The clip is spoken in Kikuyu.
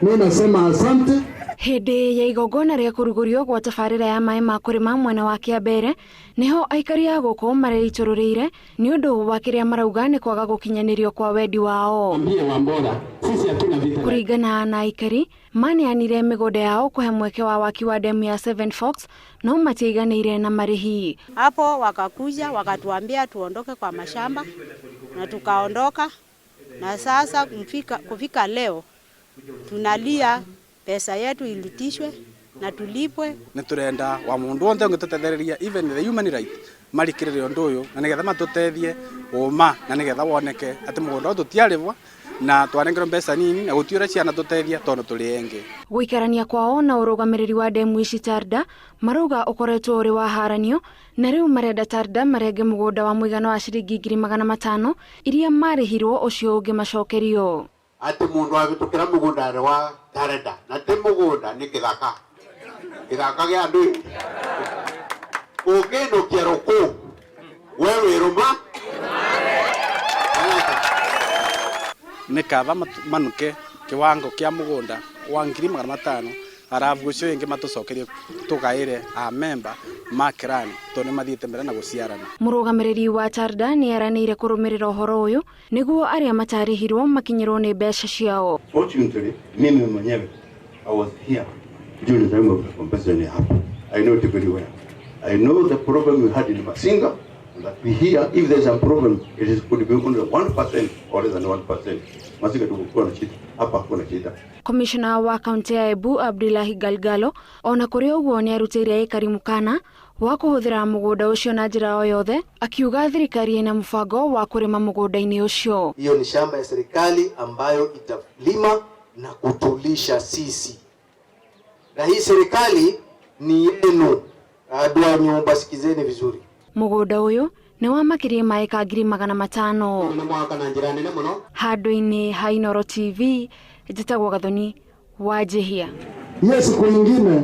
Mi nasema asante. Hĩndĩ ya igongona rĩa kũrugũrio gwa tabarĩra ya maĩ ma kũrĩma mwena wa Kĩambere nĩho aikari a gũkũ mareitũrũrĩire nĩ ũndũ wa kĩrĩa marauga nĩ kwaga gũkinyanĩrio kwa wendi wao. Ambie Wambora, sisi hatuna vita. Kũringana na aikari, maneanire mĩgũnda yao kũhe mweke wa waki wa demu ya Seven Forks no matiaiganĩire na marĩhi. Hapo wakakuja wakatuambia tuondoke kwa mashamba na tukaondoka, na sasa kufika leo tunalia pesa yetu ilitishwe na tulipwe. Nĩ tũrenda wa mũndũ wothe ũngĩtũtethereria even the human right marikĩrĩre ũndũ ũyũ na nĩgetha matũteithie ũma na nĩgetha woneke atĩ mũgũnda ũyũ tũtiarĩbwa na twanengerwo mbeca nini na gũtiũra ũrĩa ciana tũteithia tondũ tũrĩ engĩ. Gũikarania kwao na ũrũgamĩrĩri wa demu ici Tarda marauga ũkoretwo ũrĩ wa haranio na rĩu marenda Tarda marenge mũgũnda wa mũigana wa ciringi 500,000 iria marĩhirwo ũcio ũngĩ macokerio. Ati mundu avitukira mugunda wa Tarda na ti mugunda ni kithaka kithaka gia andu unginukia ruku we wiruma. Nĩ kaba manuke kiwango kia mugunda wa 500,000 arabu ucio ingi matucokerie tugaire a member ma clan tondu nĩ mathiĩte mbere na gũciarana. Mũrũgamĩrĩri wa Tarda nĩ eranĩire kũrũmĩrĩra ũhoro ũyũ nĩguo arĩa matarĩhirwo makinyĩrwo nĩ mbeca ciao. Fortunately, mimi mwenyewe I was here during the time of the compensation hapa. I know it very well. I know the problem we had in Masinga, that we hear if there's a problem, it is could be only 1% or less than 1%. Masinga tulikuwa na shida, hapa hakuna shida. Komishona wa kaunti ya Embu Abdullahi Galgalo ona kũrĩ ũguo nĩ arutĩire aikari mũkana wa kũhũthĩra mũgũnda ũcio na njĩra o yothe, akiuga thirikari ĩna mũbango wa kũrĩma mũgũnda-inĩ ũcio. Hiyo ni shamba ya serikali ambayo italima na kutulisha sisi, na hii serikali ni yenu. Andũ a nyumba, sikizeni vizuri. Mũgũnda ũyũ nĩ wa makĩria ma ĩka 500,000. Nĩ mwaka na njĩra nene mũno. Handũ-inĩ ha Inooro TV, njĩtagwo Gathoni wa Njihia. Hiyo siku nyingine